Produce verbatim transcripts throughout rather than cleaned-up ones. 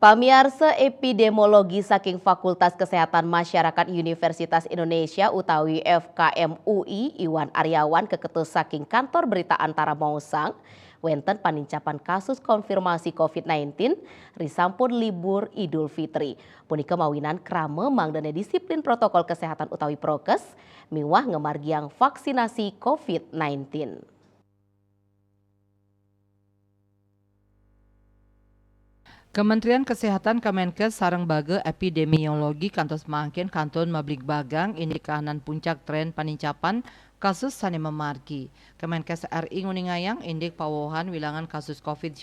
Pamiarsa, epidemiologi saking Fakultas Kesehatan Masyarakat Universitas Indonesia utawi F K M U I, Iwan Aryawan, keketus saking Kantor Berita Antara maosang, wenten panincapan kasus konfirmasi covid nineteen risampun libur Idul Fitri. Punika mawinan krama mangdane disiplin protokol kesehatan utawi prokes miwah ngamargiang vaksinasi covid nineteen. Kementerian Kesehatan, Kemenkes, sareng Bage Epidemiologi kantos mangkin kantun mabligbagang indik kahanan puncak tren panincapan kasus sane mamargi. Kemenkes R I nguningayang indik pawohan wilangan kasus covid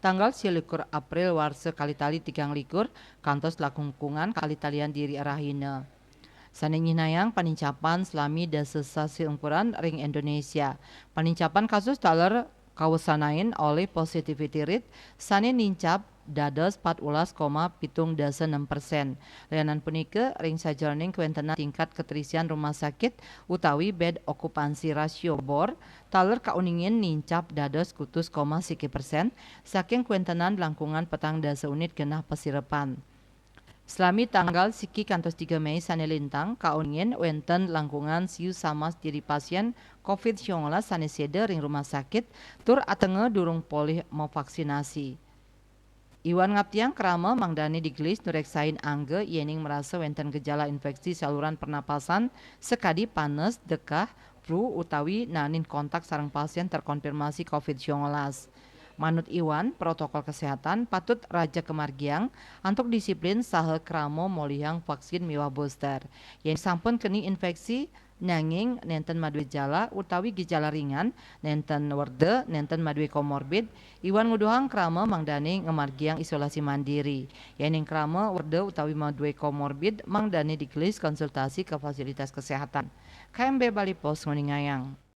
tanggal sialikur April warsa kalitali tigang likur kantos langkungan kalitalian diri rahina. Sane nyihnayang panincapan salami dasa sasi ungkuran ring Indonesia. Panincapan kasus taler kawasanain olih positivity rate sane nincap dados pat ulas koma pitung dasa nem persen. Lianan punika, ring sajeroning kawentenan tingkat keterisian rumah sakit utawi bed occupancy ratio bor taler kauningin nincap dados kutus koma siki persen saking kawentenan langkungan petang dasa unit genah pasirepan. Salami tanggal siki kantos tiga Mei sane lintang, kauningin wenten langkungan siu samas diri pasien covid tanggal sane seda ring rumah sakit tur atenga durung polih mavaksinasi. Iwan ngaptiang krama mangdane digelis nureksain angga yening marasa wenten gejala infeksi saluran pernapasan sakadi panes, dekah, flu, utawi naenin kontak sareng pasien terkonfirmasi covid tanggal. Manut Iwan, protokol kesehatan patut raja kamargiang antuk disiplin saha krama molihang vaksin miwah booster. Yen sampun keni infeksi, nanging nenten madue jala utawi gejala ringan, nenten werda, nenten madue komorbid, Iwan nguduhang krama mangdane ngamargiang isolasi mandiri. Yening krama werda utawi madue komorbid, mangdane digelis konsultasi ke fasilitas kesehatan. K M B Bali Post nguningayang.